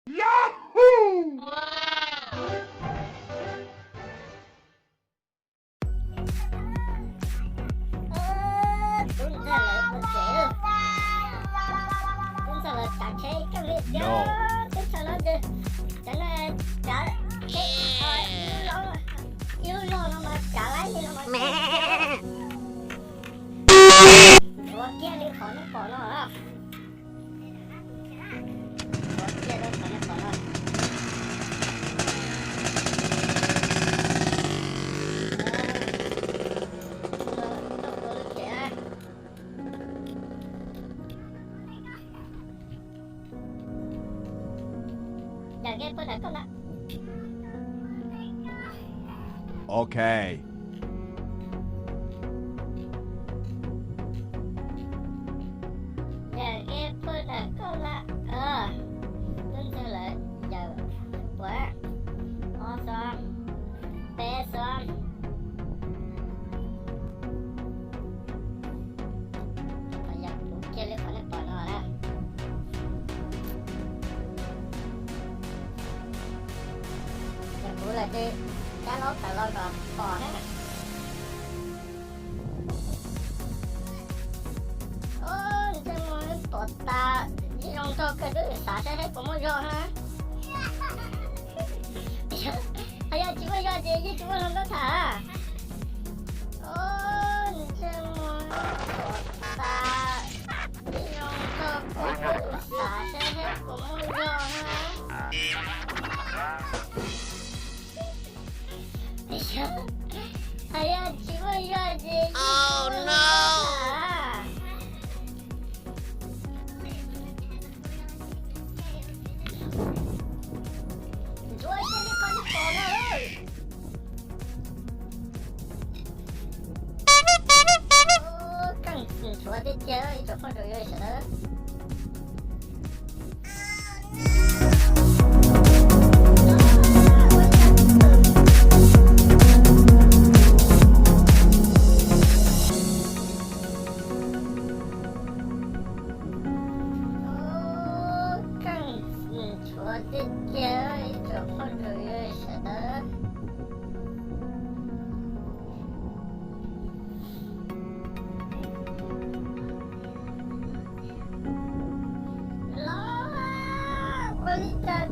Tub ntxawg lawv ua tsev, tub ntxawg lawv tsav tsheb kawg li thiab. Tub ntxawg lawv, cov no tsav tsheb, ib lub zog no mas tsav laib li no mas. Ntxuav kiag li qhov nej pom no. Ntxuav kiag rau qhov nej pom no. Yog ke pw ntawm koj na. Ok. Yog ke pw ntawm koj na. Tub ntxawg lawv yaws puav, ob xov, peb xov. Yog kuv kiag li qhov nej pom no na. Yog kuv lawm ces cab laub tawm los kom pom na. Ntsej muag pom tas, zoo nraug kawg, twb xav saib seb puas muaj zog na. Yog tsis muaj zog ces yeej tsis muaj hluas nkauj tham. Ntsej muag pom tas, zoo nraug kawg, twb xav saib seb puas muaj zog na. Hais yog tsis muaj zog ces yeej tsis muaj hluas nkauj tham. Ntxuav kiag li qhov nej pom no. Keej ntxuav tiag tiag ib tsoom phooj ywg sawv daws. Keej ntxuav tiag tiag ib tsoom phooj ywg sawv daws. Los, ua li cas